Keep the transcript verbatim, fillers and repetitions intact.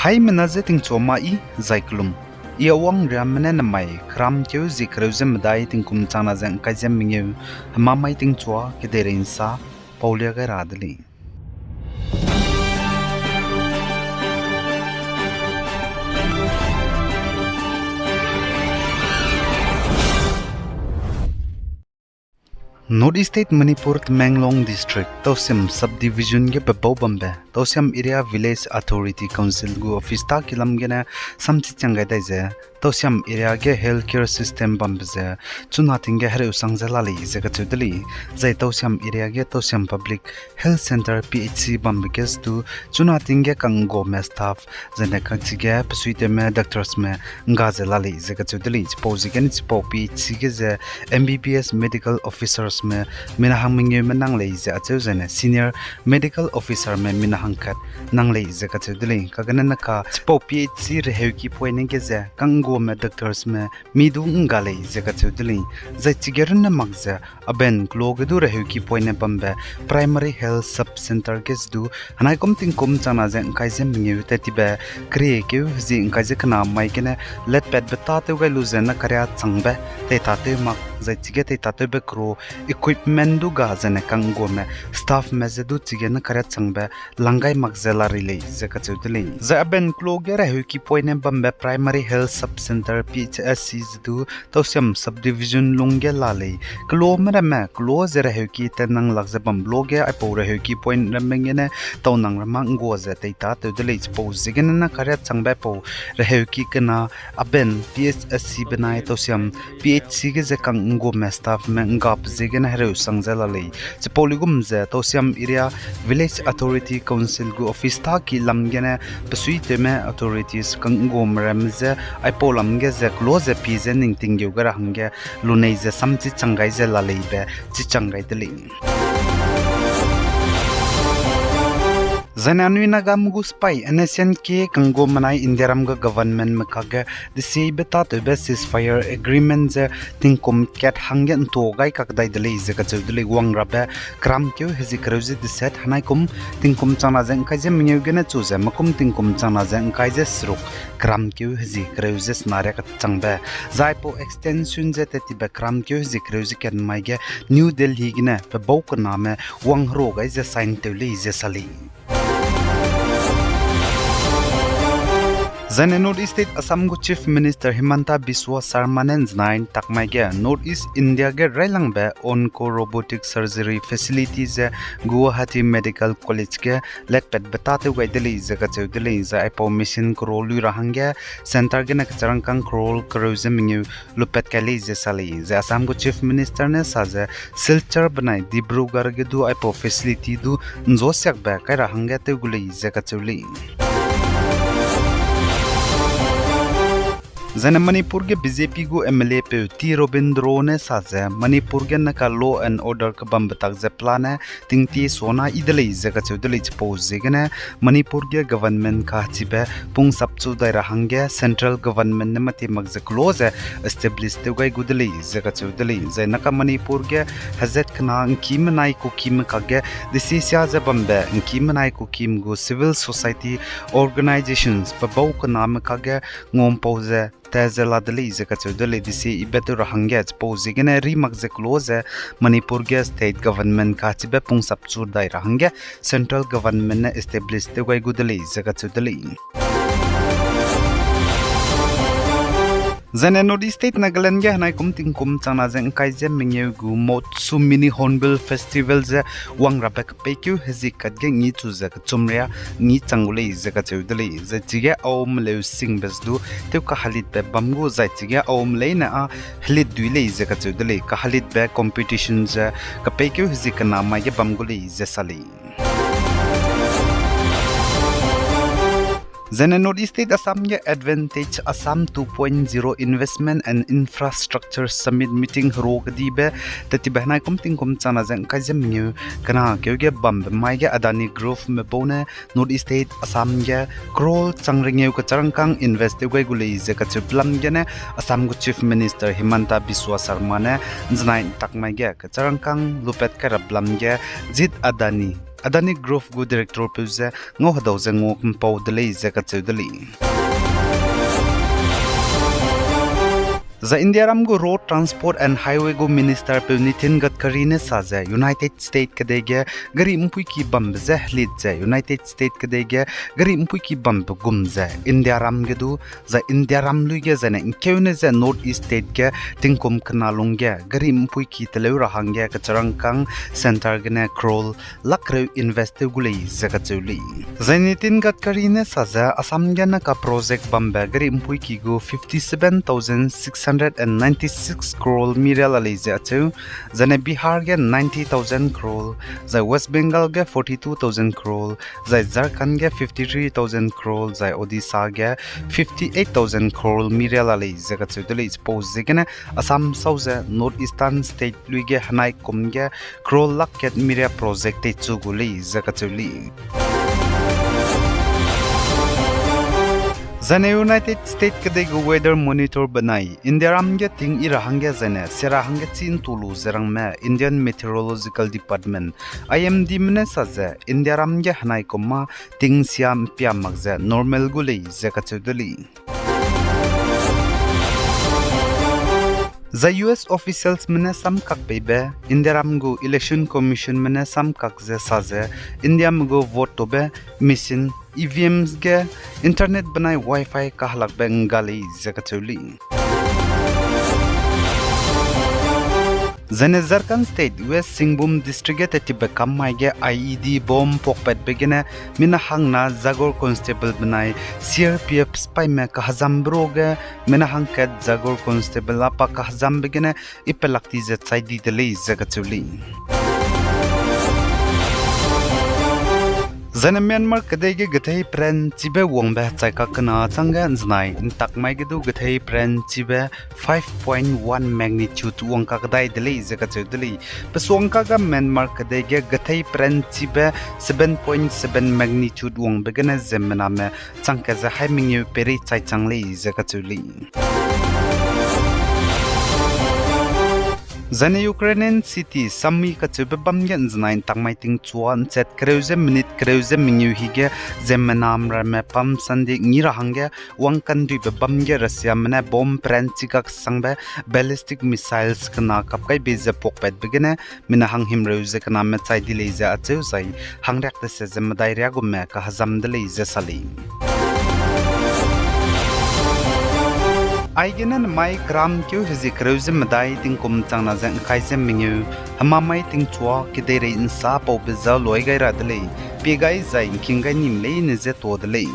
Aimena je tingchua ma i, zai kelum. I Awang Riamme ne namai keramkeu zie kereu ze medai tingkum changna ze ngkai ze mengeu, hemamai tingchua kedeirei nsa paulia gai ra de lei. North East State Manipur Tamenglong District, Tausiam Subdivision ge pebau bambe Tausiam Area Village Authority Council gu office ta kilam gene samchi chang gai dai ze, Tausiam area ge healthcare system bambe ze, chuna ting ge hereu sang ze la lei ze kacheu de lei, zai Tausiam area ge Tausiam Public Health Centre P H C bambe ge du, chuna ting ge kangguame staff, zene kangchige pesuitewme doctors me, ngga ze la lei ze kacheu de lei, chipau ziegene chipau P H C ge ze M B B S medical officers me, mina hang mengeu me nang lei ze acheu zene senior medical officer me mina hang kat nang lei ze kacheu de lei, kagene naka chipau P H C reheuki poine ge ze kangguame doctors me, mi du ngga lei ze kacheu de lei, zai chige runne mak ze, Aben kelo ge du reheuki poine bambe Primary Health Sub Centre ge ze du, henaikum tingkum changna ze ngkai ze mengeu tet tibe, keriekeu hezi ngkai ze kena mai gene, letpatbe tâtew gai lu ze na karia changbe, teitatew mak, zai chige teitatew be kero, equipment du ga zene kangguame, staff me ze du chige na karia changbe, lang gai mak ze la ri lei ze kacheu de lei. Zai aben kelo ge reheuki poine bambe Primary Health Sub Centre P H S C ze du, Tausiam Subdivision lung ge la lei. Kelome ramme, kelo ze reheuki tenang lak ze bam lo ge, aipau reheuki point ramme gene, taunang ramme ngga ze teitatew de lei chipau ziegene na karia changbe pau reheuki kena, aben P H S C benai Tausiam P H C ge ze kangguame staff me nggape ziegene hereu sang ze la lei. Chipau luigum ze Tausiam Area Village Authority Council gu office ta kilam gene, pesuitewme authorities kangguame ramme ze, aipau lam ge ze kelo ze pie ze ning tinggeu gai ra hangge, lunei ze samchi chang gai ze la leibe, chi chang gai de lei. Zaine anui Nagame gu sipai N S C N K kangguame benai Indiaram gu government me kakge, desiebe tâtewbe ceasefire agreement ze tingkum kat hangge ntua gai kakdai de lei ze kacheu de lei wang rabe, keramkeu hezi kereu ze deset henaikum tingkum changna ze ngkai ze mengeu gene chu ze mekum tingkum changna ze ngkai ze seruk keramkeu hezi kereu ze senaria kachangbe. Zai pau extension ze tet tibe keramkeu hezi kereu ze kat mai ge New Delhi gene pebau kename wang hero gai ze sign tew lei ze sa lei. Zaine North East State Assam gu Chief Minister Himanta Biswa Sarma ne nzenai ntak mai ge North East India ge railangbe Onco Robotic Surgery Facility ze Guwahati Medical College ge letpatbe tâtew gai de lei ze kacheu de lei zai aipau mission kero lui ra hangge centre gene kecharangkang crore kereu ze mengeu lupat kai lei ze sa lei. Zai Assam gu Chief Minister ne sa ze Silchar benai Dibrugarh ge du aipau facility du nzosiakbe kai ra hangge tew gu lei ze kacheu lei. Zaine Manipur ge B J P gu M L A peu T Robindro ne sa ze Manipur ge naka law and order kebambe tak ze pelane tingtie suana yi de lei ze kacheu de lei chipau ziegene Manipur ge government kachibe pungsapchu dai ra hangge central government ne mati mak ze kelo ze establish tew gai gu de lei ze kacheu de lei. Zai naka Manipur ge hezat kena ngkime nai kukime kakge desi sia ze bambe ngkime nai kukim gu civil society organizations pebau kename kakge ngampau ze ta ze la de lei ze kacheu de lei desi ibe tew ra hangge chipau ziegene ri mak ze kelo ze Manipur ge state government kachibe pungsapchu dai ra hangge central government ne establish tew gai gu de lei ze kacheu de lei. Zaine North East State Nagaland ge henaikum tingkum changna ze ngkai ze mengeu gu Motsu Mini Hornbill Festival ze wang rabe kepeikeu hezi kat ge ngi chu ze kechumria ngi chang gu lei ze kacheu de lei. Zai chige aum leu singbe ze du tew kahelitbe bam gu zai chige aum leine â helit dui lei ze kacheu de lei. Kahelitbe competition ze kepeikeu hezi kena mai ge bam gu lei ze sa lei. Zaine North East State Assam ge Advantage Assam two point zero Investment and Infrastructure Summit meeting hero kedibe tet tibe henaikum tingkum changna ze ngkai ze mengeu kena keu ge bambe mai ge Adani Group me bau ne North East State Assam ge crore chang rengeu kecharangkang invest tew gai gu lei ze kacheu pelam gene Assam gu Chief Minister Himanta Biswa Sarma ne nzenai ntak mai ge kecharangkang lupat kai ra pelam ge Jeet Adani Adani Group gu directorpeu ze ngau hedau ze nguampau de lei ze kacheu de lei. Zai Indiaram gu Road Transport and Highway gu ministerpeu Nitin Gadkari ne sa ze United States kedei ge gari mpuiki bambe je helit ze United States kedei ge gari mpuiki bambe gum ze Indiaram ge du, zai Indiaram lui ge zaine ngkeune ze North East State ge tingkum kena lungge gari mpuiki teleu ra hangge kacharangkang centre gene crore lak kereu invest tew gu lei ze kacheu lei. Zai Nitin Gadkari ne sa ze Assam ge naka project bambe gari mpuiki gu fifty-seven thousand six hundred and ninety-six crore mi ria la lei ze acheu, zaine Bihar ge ninety thousand crore, zai West Bengal ge forty-two thousand crore, zai Jharkhand ge fifty-three thousand crore, zai Odisha ge fifty-eight thousand crore mi ria la lei ze kacheu de lei. Chipau ziegene Assam sau ze North Eastern State lui ge henai kum ge crore lak kat mi ria project teichu gu lei ze kacheu lei. Zaine United States kedei gu weather monitor benai Indiaram ge ting i ra hangge zaine sia ra hangge chî ntu lu ze rangme Indian Meteorological Department, I M D me ne sa ze Indiaram ge henai kum mâ ting sia mpia mak ze normal gu lei ze kacheu de lei. Zai U S officialsme ne samkak peibe, Indiaram gu Election Commissionme ne samkak ze sa ze, Indiame gu vote tobe machine, E V Ms ge internet benai Wi-Fi kahelakbe ngga lei ze kacheu lei. Zaine Jharkhand State West Singhbhum District ge tetipbe kam mai ge I E D bomb puakpatbe gene mina hangna Zagor Constable benai C R P F sipaime kahezambe ruage mina hangkat Zagor Constable a pa kahezambe gene ipelak ti ze chai di de lei ze kacheu lei. Zaine Myanmar kedei ge gethei peranchibe wangbe chai kak kena changge nzenai ntak mai ge du gethei peranchibe five point one magnitude wang kakdai de lei ze kacheu de lei. Pesuangka ga Myanmar kedei ge gethei peranchibe seven point seven magnitude wangbe gene ziemmename changkat ze hai mengeu peirei chai chang lei ze kacheu lei. Zaine Ukrainian city Sumy kacheube bam ge nzenai ntak mai tingchua nchat kereu ze minute kereu ze mengeu hi ge ziemmename ramme Palm Sunday ngi ra hangge wangkanduibe bam ge Russiame ne bomb peranchi gak sangbe ballistic missiles kena kap kai bei ze puakpatbe gene mina hanghimreu ze kename chai di lei ze acheu zai hangriak tese ze medai riagume kahezam de lei ze sa lei. Aigene nemai keramkeu hezie kereu ze medai tingkum changna ze ngkai ze mengeu, hemamai tingchua kedeirei nsa paube za loi gai ra de lei, pie gai zai ngking gai nim leine ze tuâ de lei.